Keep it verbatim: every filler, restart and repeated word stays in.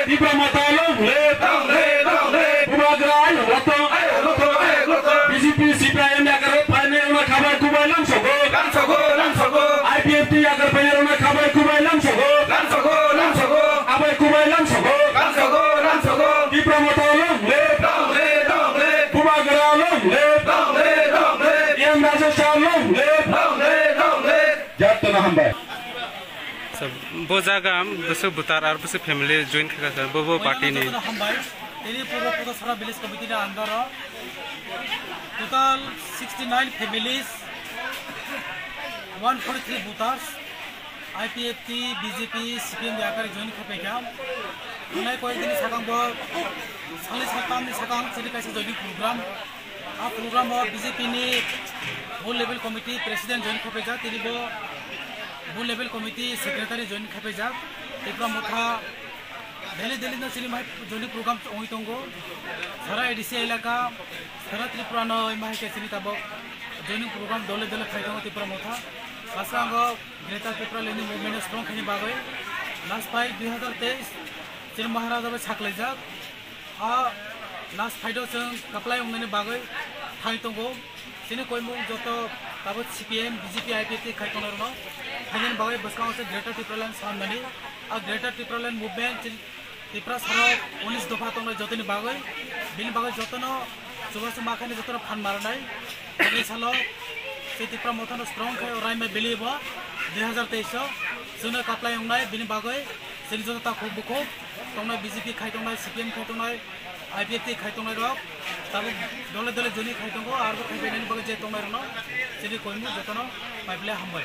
Tipra Motha long live! Long live, long live! Bubagra ayuk rotong! Ayuk rotong, ayuk rotong! B J P, C P I M yakar phainai rokno khabai kubai lamsogo! Lamsogo, lamsogo! I P F T yakar phainai rokno khabai kubai lamsogo! Lamsogo, lamsogo! Khabai kubai lamsogo! Lamsogo, lamsogo! Tipra Motha long live! Long live, long live! Bubagra long live! Long live, long live! T M Rajeshwar long live! Long live, long live! Jat tono hambai. So, bo jaga bwswk butar ar bwswk family join khaika sir, bo, bo party ni. Jotono hambai. Tini Purbo Purbo Sara Village Committee ni under o total sixty nine families, one forty three voters, I P F T, B J P, C P M yakar join khapaikha. Thanai koyek din ni sakang bo, salni saltam ni sakang chini kaisa joining program. A program o B J P ni Booth Level Committee President join khapaijak, tini bo Booth Level Committee Secretary join khapaijak. Tipra Motha daily daily no chini mai joining program ongwi tongo. Sara A D C elaka, sara Tripura no mai khe chini tabok joining program dole dole khai tongo Tipra Motha. Bwskango Greater Tipraland ni movement no strong khaini bagwi last fight dui hazar teis chini Maharaja bai saklaijak. A last fight o chwng kaplai wngnani bagwi thai tongo. Chini koimung joto tabuk C P M, B J P, I P F T khai tongnai rokno thainani bagwi bwskango se Greater Tipraland samnani. A Greater Tipraland movement chini Tripura sarok unis dopha tongnai jotoni bagwi, bini bagwi jotono chubachu ma khaini jotono phan maranai. Tini salo se Tipra Mothano strong khai o raimai bili bo dui hazar teis o chwngno kaplai wngnai bini bagwi. Chini joto takhuk bukhuk tongnai, B J P khai tongnai, C P M khai tongnai, I P F T khai tongnai rok tabuk dole dole joni khai tongo, arbo khai painani bagwi je tongnai rokno chini koimung jotono pai phle hambai.